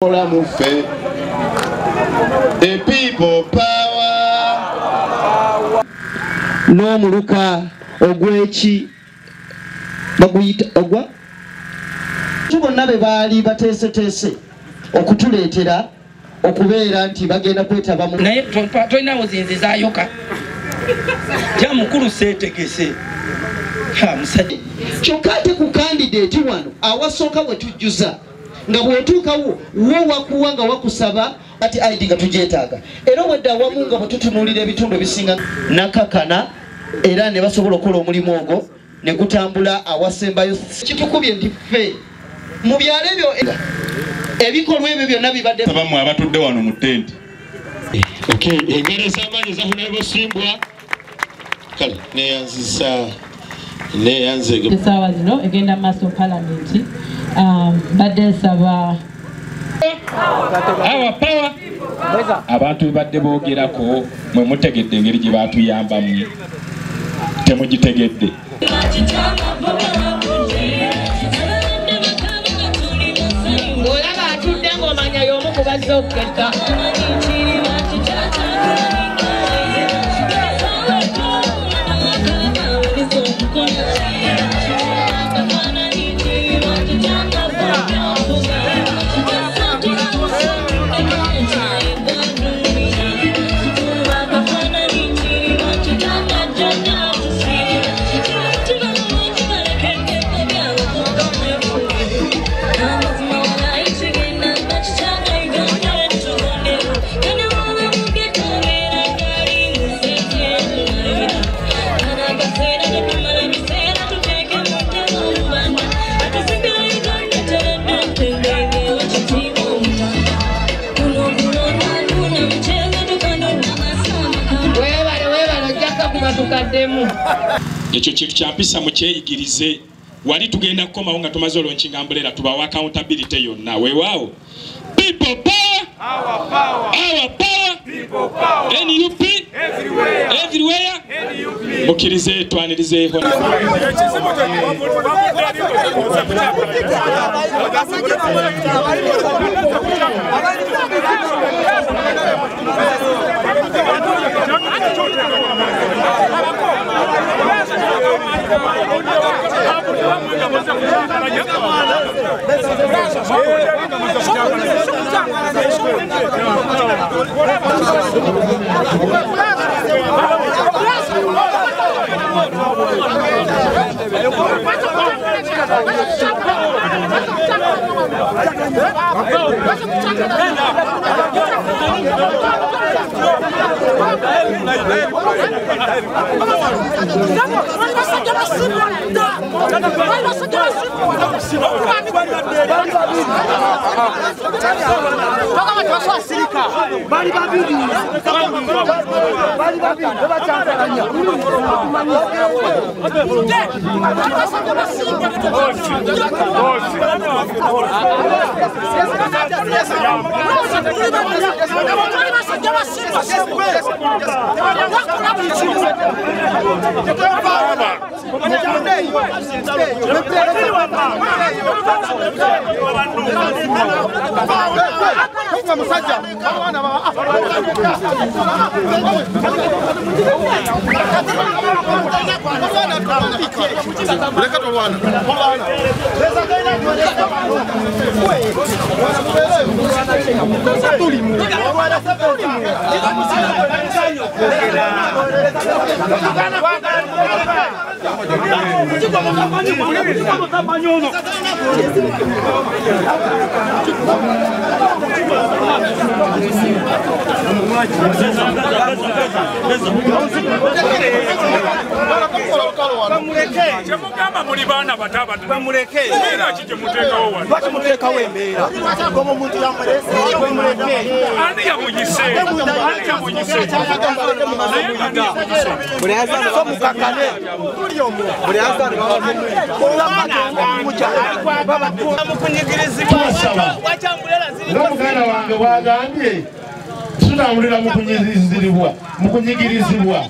Muffe. The people power. N'omuluka ogw'eki baguyita ogwa bonna be baali bateeseteese okutuleetera okubeera nti bagenda kwetaba mu naye tolinawo zinzizaayoka ja mukulu seetegese musajja. Kyokka ate ku kandidate wano awasooka we tujjuza nga bw'otuukawo wo wakuwa nga wakusaba ati ID nga tugyetaaga era wedde awamu nga bwe tutunuulira ebitundu ebisinga nakakana era ne basobola okukola omulimu ogwo ne gutambula awasembayo. Kitukubye nti ffe mu byalo ebyo ebikolwa ebyo byonna bibadde abamu abatudde wano mu tenti. Okay, engero z'amaanyi za Honorable Simbwa. Kale neyanzisa neyanzege. Essaawa zino egenda mu maaso palamenti. Mbadde nsaba Our power. Abantu badde boogerako mwe mutegedde engeri gye baatuyambamu temugitegedde. Olaba atudde ng'omanya y'omu ku bazze okuketta. Ekyo kintu kya mpisa mukyeyigirize. Wali tugenda kukomawo nga tumaze olonkinga umbrella tubawa accountability yonna. Weewaawo. People power. Our power. Our power. People power. NUP. Everywhere. Everywhere. NUP. Mukkirize twanirize. Kyemugamba muli baana bato abato bamuleke. Embeera ki gye muteekawo wano? Lwaki muteekawo embeera? Ani yamuyise? Ani yamuyise? Naye ani yamuyise? So mukakane. N'omuganda wange bw'agambye tutambulira mu kunyigirizibwa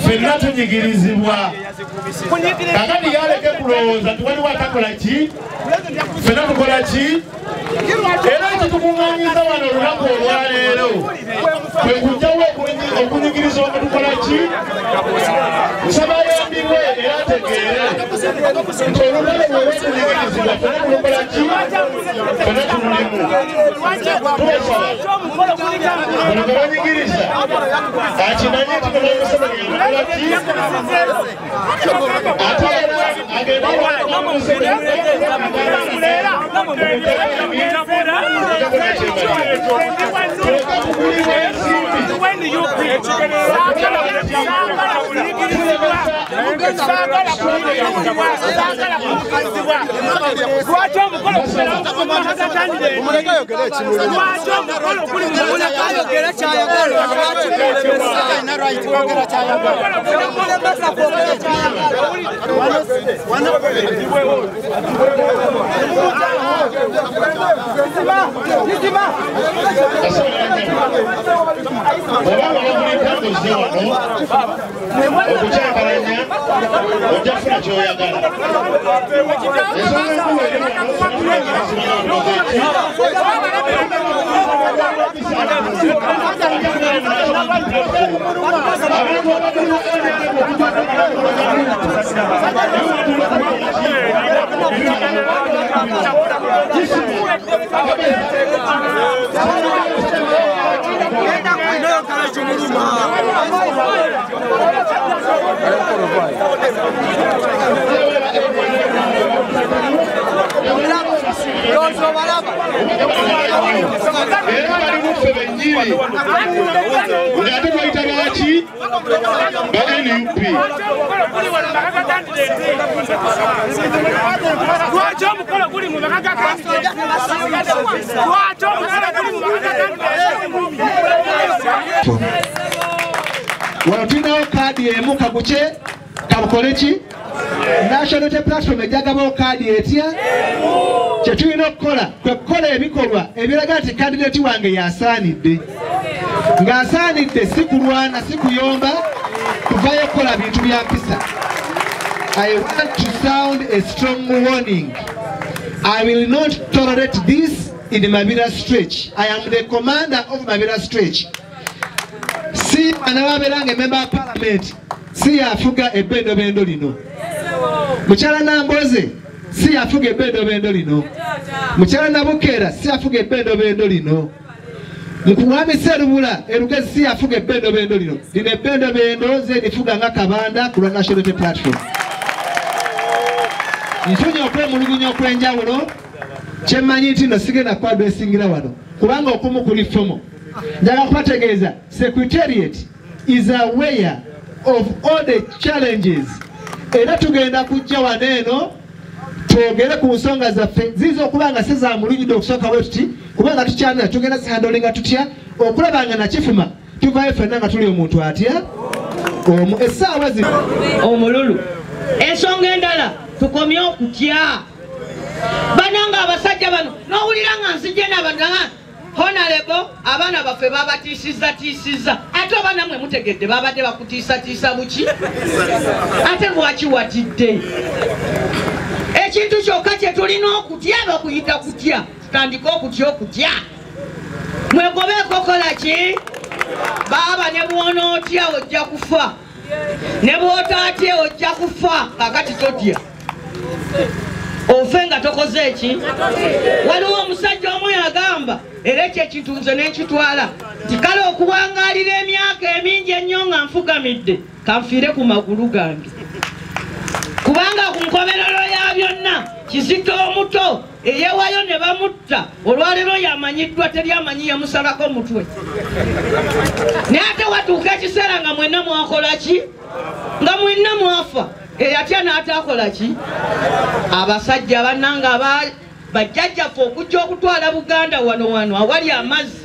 ffenna tunyigirizibwa. Kakati yaleke kulowooza nti waliwo atakola ki, ffenna tukola ki. Era Ekitukuŋŋaanyiza wano olunaku olwaleero kwe kujjawo okunyigiriza okutukola ki? Nsaba ayambibwe era ategeere nti olutalo bwe lwakunyigirizibwa ffenna tulukola ki? Ffenna tululimu. Tubasaba bano gwe banyigiriza akimanye nti ne Museveni yamukola ki? Ate era agende Era bali muffe bennyini ng'ate bayita baaki ba NUP. Wano tulinawo kaadi emu kaguke kabukole ki? National Unity Platform ejjagabawo kaadi etya? Kye tulina okukola kwe kukola ebikolwa ebiraga nti kandidati wange yasaanidde. Ng'asaanidde si kulwana si kuyomba, kuvayo kukola bintu bya mpisa. I want to sound a strong warning. I will not tolerate this in Mabira Stretch. I am the commander of Mabira Stretch. Si anawabeeranga member of parliament si yafuga ebbendobendo lino. Mukyala Namboze si yafuga ebbendobendo lino. Mukyala Nabukeera si yafuga ebbendobendo lino. Mukuwami Serubula Erugezi si yafuga ebbendobendo lino. Lino ebbendobendo nze ndifuga nga Kabanda ku lwa National Unity Platform. Nfunye okwemulugunya okw'enjawulo kyemmanyi nti nno sigenda kwadresingira wano kubanga okumu kuli ffomo. Njagala kubategeeza secretariat is aware of all the challenges. Era tugenda kujja wano eno twogere ku nsonga zaffe ziyinza okuba nga si za mulujjudde okusooka bwe tuti kubanga tukyanira tugenda zihandolinga tutya okulaba nga nakifuma tuvayo ffenna nga tuli omuntu atya omu essaawa zino omululu. Ensonga endala tukomye okutya bananga abasajja bano n'owulira nga nzijje n'abantu Honorable, abaana baffe babatiisizza ate oba nammwe mutegedde babadde bakutiisatiisa buki ate lwaki watidde? Ekintu kyokka kye tulina okutya bakuyita kutya, tutandike okutya okutya. Mwegobeeko kola ki? Baaba ne bw'onootya ojja kufa, ne bw'otaatya ojja kufa. Kaakati totya ofe nga tokoze eki? Waliwo omusajja omu yagamba era ekyo ekintu nze ne nkitwala nti kale okuwangaalira emyaka emingi ennyo nga nfukamidde kanfiire ku magulu gange, kubanga ku nkomerero ya byonna Kizito omuto eyewayo ne bamutta olwaleero yamanyiddwa teri amanyi yamusalako mutwe. Naye ate watuuka ekiseera nga mwenna mwakola ki? Nga mwenna mwafa. Eyatya n'ataakola ki? Abasajja bannanga bajjajjaffe okujja okutwala Buganda wano wano awali amazzi,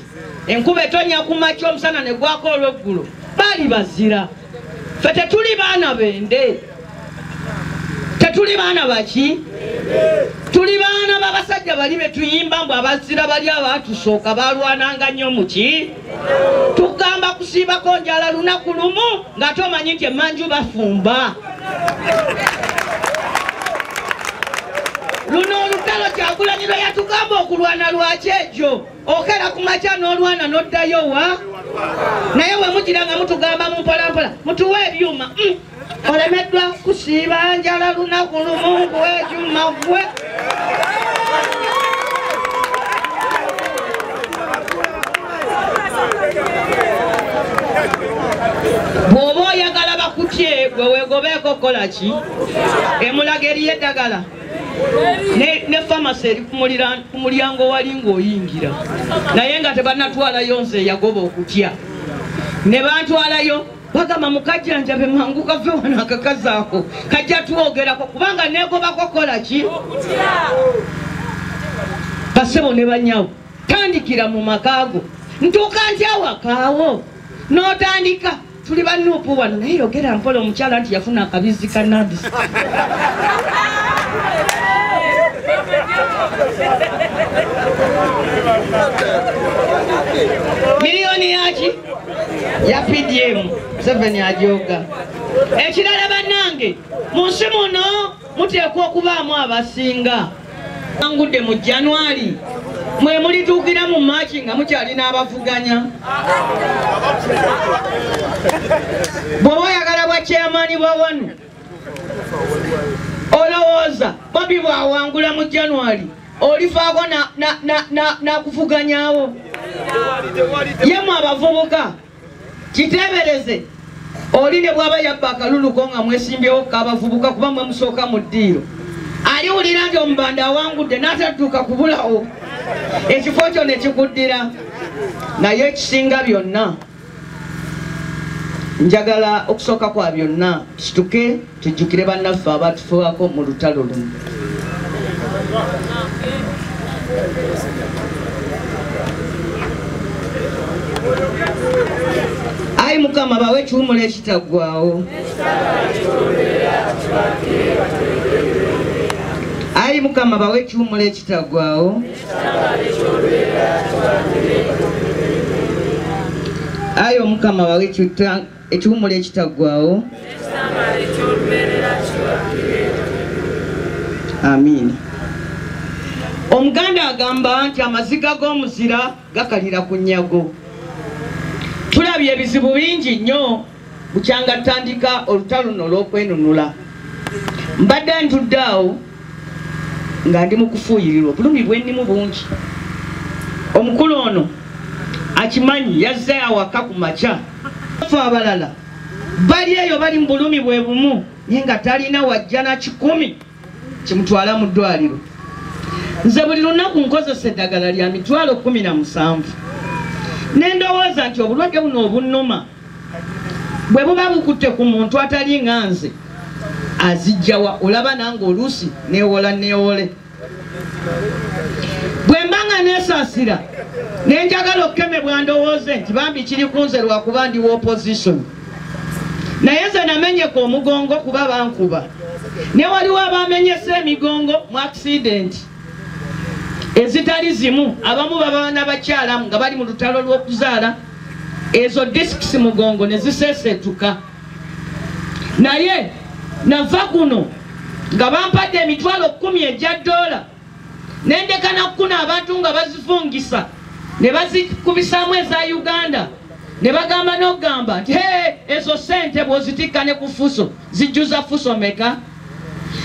enkuba etonya ku makya omusana ne gwaka olweggulo, baali bazira. Ffe tetuli baana bende, tetuli baana baki, tuli baana b'abasajja bali be tuyimba mbu abazira bali abaatusooka baalwananga nnyo mu ki? Tugamba kusiibako njala lunaku lumu nga tomanyi nti emmanju bafumba. Luno olutalo Kyagulanyi lwe yatugamba okulwana lwakyejo, okera ku makya n'olwana n'oddayo wa? Naye bwe mugira nga mutugamba mu mpolampola mutuwe ebyuma, olemeddwa kusiiba njala lunaku lumu nkuwa ekyuma gwe. Bw'oba oyagala bakutye gwe weegobeeko kola ki? Emulaga eriyo eddagala ne famasi eri ku mulyango wali ng'oyingira, naye nga tebannatwalayo nze yagoba okutya. Ne bantwalayo bagamba mukajjanjabe mangu kave wano akakazi ako kajja twogerako kubanga neegobako kola ki? Basebo ne bannyawo, tandikira mu makaago. Ntuuka nti awakaawo n'otandika tuli bannuupu wano, naye yogera mpola omukyala nti yafuna akabizzi ka nabisi. Miliyoni yaki ya PDM 7 ajoga. Ekirala bannange, mu nsi muno muteekwa okubaamu abasinga. Angudde mu January, mwe mulituukira mu March nga mukyalina abavuganya. Bw'oba oyagala bwa chairman bwa wano, olowooza Bobi bw'awangula mu January olifaako nakuvuganyawo? Ye mwe abavubuka kiteebereze oli ne bw'aba yabba akaluluko nga mwesimbyewo k'abavubuka kuba mwe musooka mu ddiiro, aliwulira nti omubanda awangudde n'atadduka kubulawo, ekifo kyo ne kikuddira. Naye ekisinga byonna, njagala okusooka kwa byonna tusituke tujjukire bannaffe abatufuwako mu lutalo luno. Ayi Mukama bawe ekiwummulo ekitaggwaawo. Ayi Mukama bawe ekiwummulo ekitaggwaawo. Ayi Omukama bawe ekiwummulo ekitaggwaawo. Amiina. Omuganda agamba nti amaziga g'omuzira gakalira ku nnyago. Tulabye ebizibu bingi nnyo bukyanga tutandika olutalo luno olw'okwenunula. Mbadde ntudde awo nga ndi mu kufuuyirirwa, obulumi bwe nnimu bungi. Omukulu ono akimanyi yazze awaka ku makya. Ffe abalala bali eyo bali mu bulumi bwe bumu, naye nga talina wajja na 1,000 kimutwala mu ddwaliro. Nze buli lunaku nkozesa eddagala lya 17,000. Ne ndowooza nti obulwadde buno obunnuma bwe buba bukutte ku muntu atali nga nze azijjawa, olaba nange oluusi neewola neewole. Bwe mba nga neesaasira ne njagala okukemebwa ndowooze nti bambi kiri ku nze lwakuba ndi wa opposition, naye nze namenyeka omugongo kuba bankuba, ne waliwo abamenyesa emigongo mu accident ezitali zimu. Abamu baba n'abakyala nga bali mu lutalo lw'okuzaala, ezo discs mugongo ne ziseeseetuka. Naye nava kuno nga bampadde $10,000 egya dola, ne ndeka nakuna abantu nga bazifungisa ne bazikubisaamu eza Uganda, ne bagamba n'okugamba nti hey, ezo ssente bw'ozitikka ne ku fuso zijjuza fuso meka.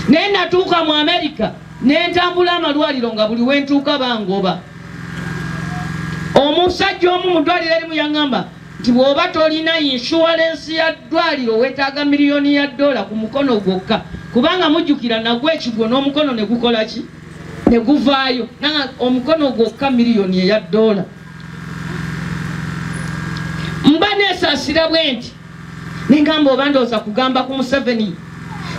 Naye natuuka mu Amerika ne ntambula amalwaliro nga buli wentuuka bangoba. Omusajja omu mu ddwaliro erimu yaŋŋamba nti bw'oba tolina insurance ya ddwaliro weetaaga $1 million ku mukono gwokka, kubanga mujjukira nagwo ekigwo n'omukono ne gukola ki? Ne guvaayo. Nanga omukono gwokka $1 million. Mba neesaasira bwe nti ne ngamba oba ndowooza kugamba ku Museveni,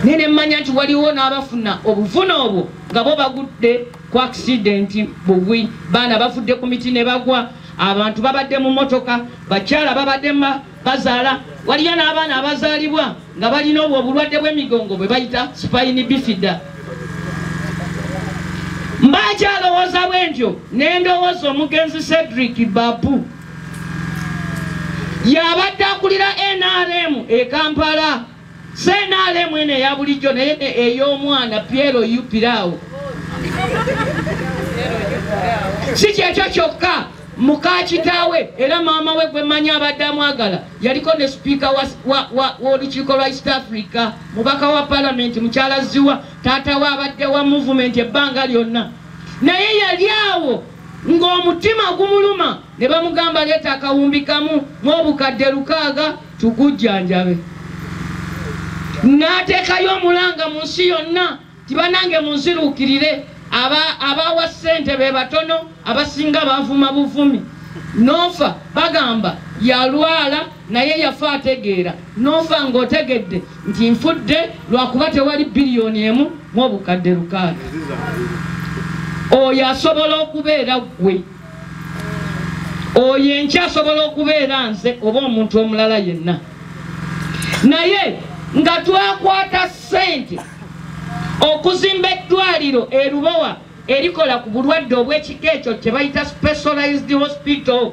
naye ne mmanya nti waliwo n'abafuna obuvune obwo nga bo bagudde ku accident bugwi, baana bavudde ku miti ne bagwa, abantu babadde mu motoka, bakyala babadde bazaala, waliyo n'abaana abazaalibwa nga balina obwo obulwadde bw'emigongo bwe bayita spine bifida. Mbakyalowooza bwe ntyo ne ndowooza omugenzi Cedric Babu yabadde akulira NRM e Kampala, si NRM eno eya bulijjo naye ey'omwana Piero Upirao. Si kyekyo kyokka, muka kitaawe era maama we gwe mmanyi abadde amwagala yaliko ne sipiika w'olukiiko lwa East Africa, mubaka wa palamenti mukyala Ziwa, taata we abadde wa movement ebbanga lyonna. Naye yali awo ng'omutima gumuluma ne bamugamba leeta akawumbi kamu mw'obukadde 6 tugujjanjabe. N'ateekayo omulanga mu nsi yonna tibanange munziruukirire, abawa ssente be batono, abasinga bavuma buvumi. Nofa bagamba yalwala naye yafa ategeera. Nofa ng'otegedde nti nfudde lwakuba tewali biliyoni 1 mw'obukadde 6. Oyo asobola okubeera ggwe, oyo enkya asobola okubeera nze oba omuntu omulala yenna. Naye nga twakwata ssente okuzimba eddwaliro e Lubowa erikola ku bulwadde obw'ekika ekyo kye bayita specialized hospital,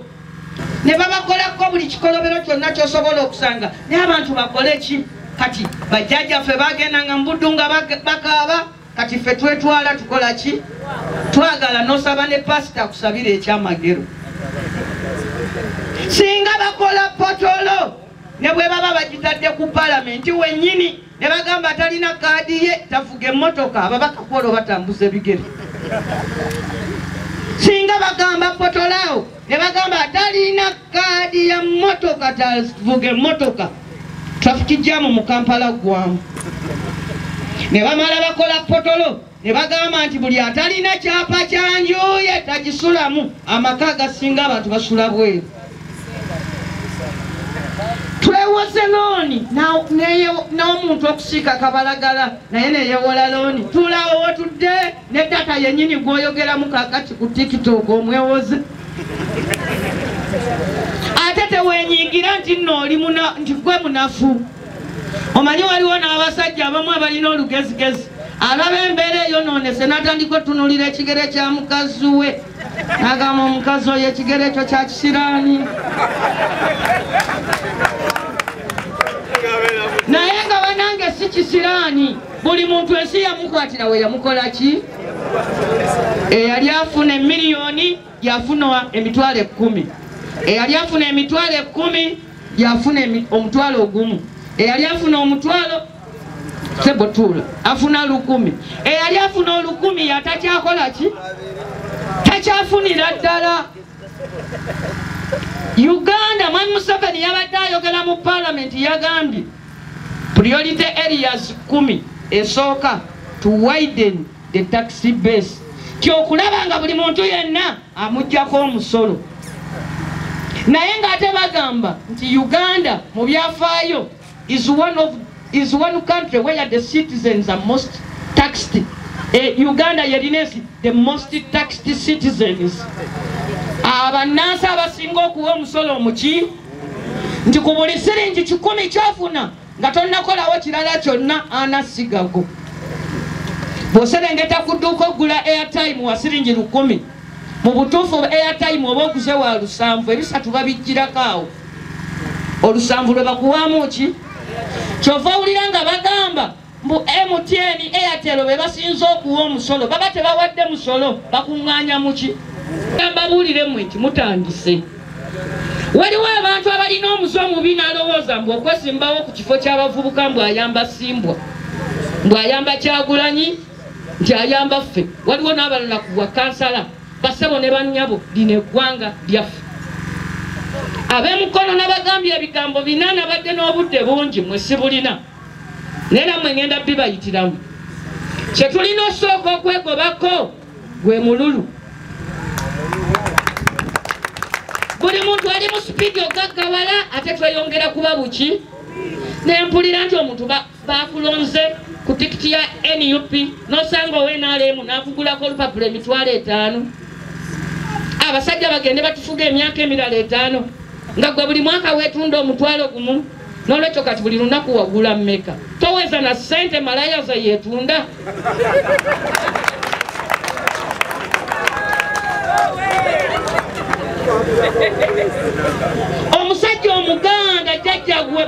ne babakolako buli kikolobero kyonna ky'osobola okusanga. Naye abantu bakole ki? Kati bajjajjaffe bagendanga mu buddu nga bakaaba, kati ffe twetwala tukola ki? Twagala n'osaba ne pasita akusabira ekyamagero. Singa bakola potolo ne bwe baba bagitadde ku palamenti wennyini ne bagamba talina kaadi ye tafuga emmotoka, ababaka kwolwo batambuza ebigere. Singa bagamba potolaawo ne bagamba talina kaadi ya mmotoka tafuga emmotoka, traffic jam mu Kampala ggwamu. Ne bamala bakola potolo ne bagamba nti buli atalina kyapa kya nju ye tagisulamu, amaka agasinga abantu basula bweru. Twewoze looni n'omuntu okusiika kabalagala naye neyewola looni. Tuulaawo wotudde ne data yennyini gw'oyogeramu kaakati ku TikTok omwewoze. Ate teweenyigira nti nno oli nti gwe munafu. Omanyi waliwo n'abasajja abamu abalina olugezigezi, alaba embeera eyonoonese n'atandika otunuulira ekigere kya mukazi we, n'agamba omukazi oyo ekigere ekyo kya kisiraani. Naye nga banange si kisiraani, buli muntu ensi yamukwatira we yamukola ki? Eyali afuna emiliyoni yafuna emitwalo 10, eyali afuna emitwalo 10 yafuna omutwalo 1, eyali afuna omutwalo sebotula afuna 1000, eyali afuna 1000 yatakyakola ki? Takyafunira ddala. Uganda, Mwami Museveni yabadde ayogera mu palamenti yagambye priority areas 10 esooka to widen the tax base, kyokulaba nga buli muntu yenna amuggyako omusolo. Naye ng'ate bagamba nti Uganda mu byafaayo is one country where the citizens are most taxed. Uganda yerina ensi the most taxed citizens. Abannansi abasinga okuwa omusolo omuki nti ku buli siringi 100 ky'ofuna nga tonnakolawo kirala kyonna anasigago. Bw'oserengeta ku dduuka ogula airtime wa siringi 1000, mu butuufu airtime oba oguze wa 7, ebisatu babiggyirako awo. 7 lwe bakuwaamu ki? Kyova owulira nga bagamba mbu MTN, Airtel be basinze okuwa omusolo, baba tebawadde musolo, bakuŋŋaanya mu ki? Mbabuulire mmwe nti mutandise. Waliwo abantu abalina omuze omubi n'alowooza mbu okwesimbawo ku kifo ky'abavubuka mbu ayamba Simbwa, mbu ayamba Kyagulanyi, nti ayamba ffe. Waliwo n'abalala ku bwa kansala, bassebo ne bannyabo, lino eggwanga lyaffe. Ab'emukono n'abagambye ebigambo 4 nabadde n'obudde bungi mwe sibulina, naye nammwe ngenda bibayitiramu. Kye tulina osooka okwegobako gwe mululu. Buli muntu ali mu sipiidi ogaggawala ate tweyongera kuba buki. Ne mpulira nti omuntu bakulonze ku tikiti ya NUP n'osanga owa NRM n'akugulako olupapula emitwalo 5. Abasajja bagende batufuga emyaka emirala 5 nga gwe buli mwaka weetunda omutwalo 1. N'olwekyo kati buli lunaku wagula mmeka? Toweza na ssente malaya ze yeetunda. Omusajja omuganda jjajjammwe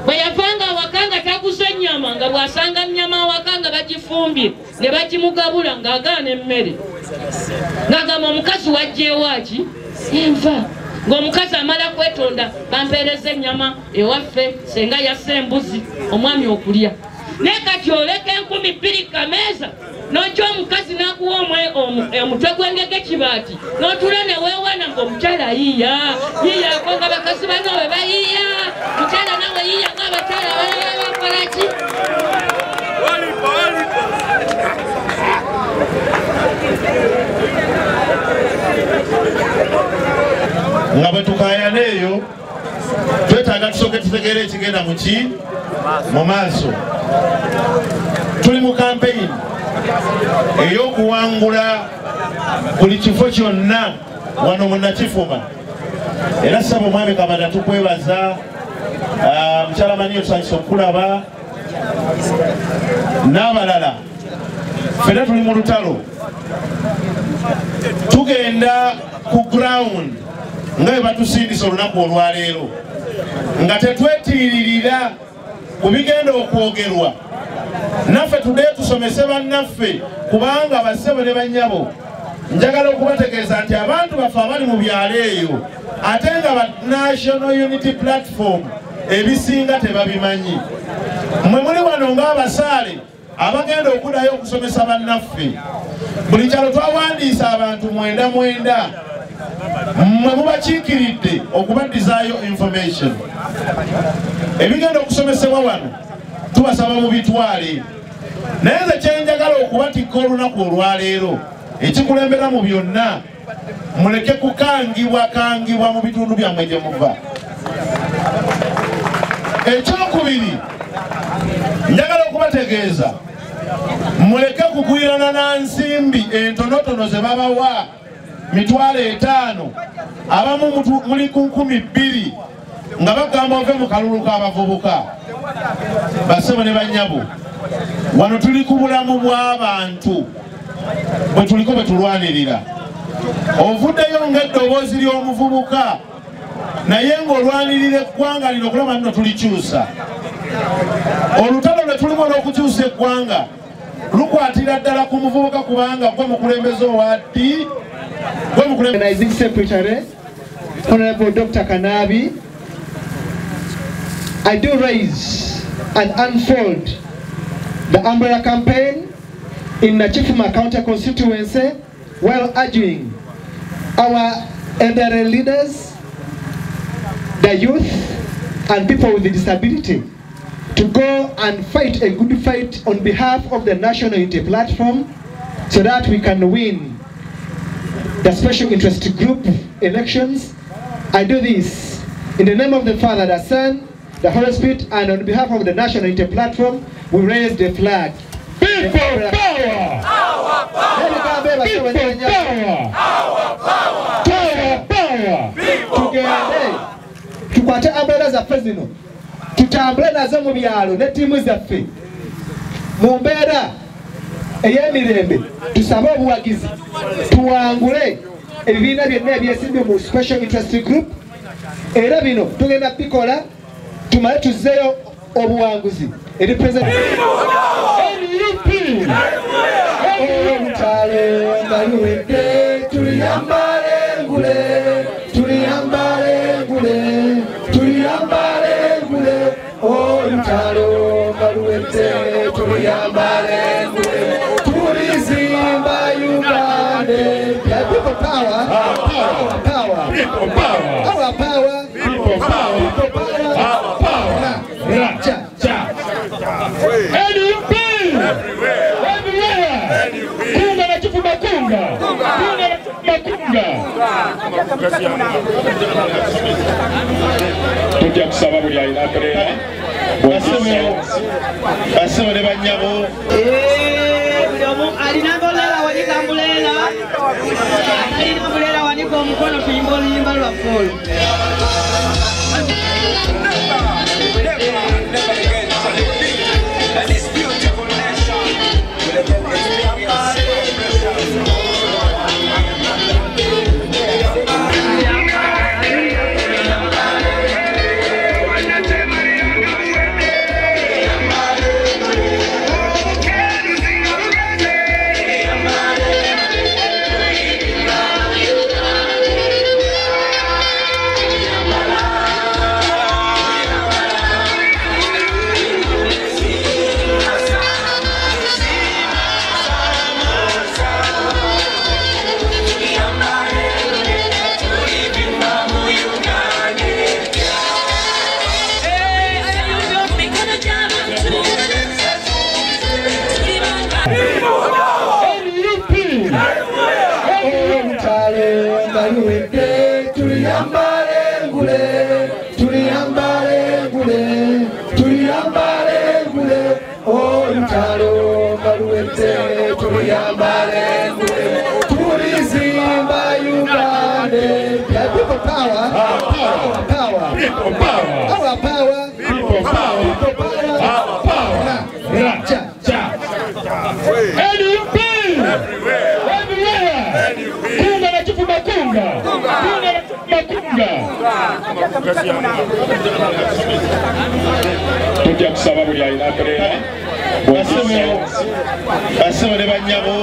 bwe yavanga awaka nga taguze ennyama, nga bw'asanga nnyama awaka nga bagifumbye. afumbye ne bakimugabula ng'agaana emmere, ng'agamba omukazi wajjeewaaki enva, ng'omukazi amala kwetonda bampeereza ennyama ewaffe senga yasse embuzi omwami okulya. Naye kati oleka 2000 kameeza n'ojja omukazi n'akuwa omutwe gw'engege kibaati n'otuula ne weewaana ng'omukyala ayiiya yiiyako nga bakazi banno bwe bayiiya, mukyala nawe yiiya ng'abakyala abalala bakola ki? Nga bwe tukaayana eyo twetaaga tusooke tutegeere ekigenda mu ki mu maaso. Tuli mu kampeyini ey'okuwangula buli kifo kyonna wano mu Nakifuma. Era ssaba omwami Kabanda tukwebaza, mukyala Maniyo tusanyuse okukulaba n'abalala. Ffenna tuli mu lutalo, tugenda ku ground nga bwe batusindisa olunaku olwaleero, nga tetwetiiririra ku bigenda okwogerwa. Naffe tuddeyo tusomese bannaffe, kubanga bassebo ne bannyabo njagala okubategeeza nti abantu baffe abali mu byalo eyo ate nga ba National Unity Platform ebisinga tebabimanyi. Mmwe muli wano ng'abasaale abagenda okuddayo okusomesa bannaffe. Buli kyalo twawandiisa abantu 99, mmwe mubakiikiridde okubaddizaayo information. Ebigenda okusomesebwa wano tubasaba mubitwale. Naye nze kyenjagala okubatikka olunaku olwaleero ekikulembera mu byonna, muleke kukangibwa kangibwa mu bitundu byammwe gye muva. Ekyokubiri njagala okubategeeza muleke kugwirana na nsimbi entonotono ze babawa 500,000, abamu muli ku 2,000 nga bagamba ove mu kalulu k'abavubuka. Bassebo ne bannyabo, wano tuli ku bulamu bw'abantu bwe tuliko bwe tulwanirira. Ovuddeyo ng'eddoboozi ly'omuvubuka naye ng'olwanirira eggwanga lino okulaba nno tulikyusa. Olutalo lwe tulimu olw'okukyusa eggwanga lukwatira ddala ku muvubuka, kubanga gwe mukulembeze owa ddi, gwe mukulembeze. Secretary Honorable Dr. Kanabi, I do raise and unfold the umbrella campaign in Nakifuma County constituency while urging our elderly leaders, the youth, and people with disability to go and fight a good fight on behalf of the National Unity Platform so that we can win the special interest group elections. I do this in the name of the Father, the Son, the Holy Spirit, and on behalf of the National Unity Platform, we raise the flag. People power! Our power! People power! Our power! Power power! People power! Tukwate umbrella zaffe zino, tutambule nazo mu byalo ne ttiimu zaffe mu mbeera ey'emirembe, tusabe obuwagizi, tuwangule ebibiina byonna ebyesimbye mu special interest group. Era bino tugenda bikola tumale tuzzeeyo obuwanguzi eri President. NUP! Olutalo nga luwedde, tuliyambala engule, tuliyambala engule, tuliyambala engule. Olutalo nga luwedde, tuliyambala engule, tulizimba Uganda. People power, our power, people power, our power, people power, people power, our power. Ra cha cha. NUP! Everywhere! Kunga na Nakifuma kunga! Kunga na Nakifuma kunga! Tujja kusaba buli alina akolera. Bassebo ne bannyabo. Buli omu alina mbuleera wanika mbuleera. Alina mbuleera wanika omukono tuyimbe oluyimba lwaffe olwo. luwedde tuliyambala engule, tuliyambala engule, tuliyambala engule, olutalo nga luwedde tuliyambala engule, tulizimba Uganda. People power, our power, people power, our power, people power, people power, our power. Cha cha. NUP everywhere, everywhere. Kunga na chifuma kunga, kunga na chifuma kunga. Tujja kusaba buli alina akolera. Basebo ne bannyabo.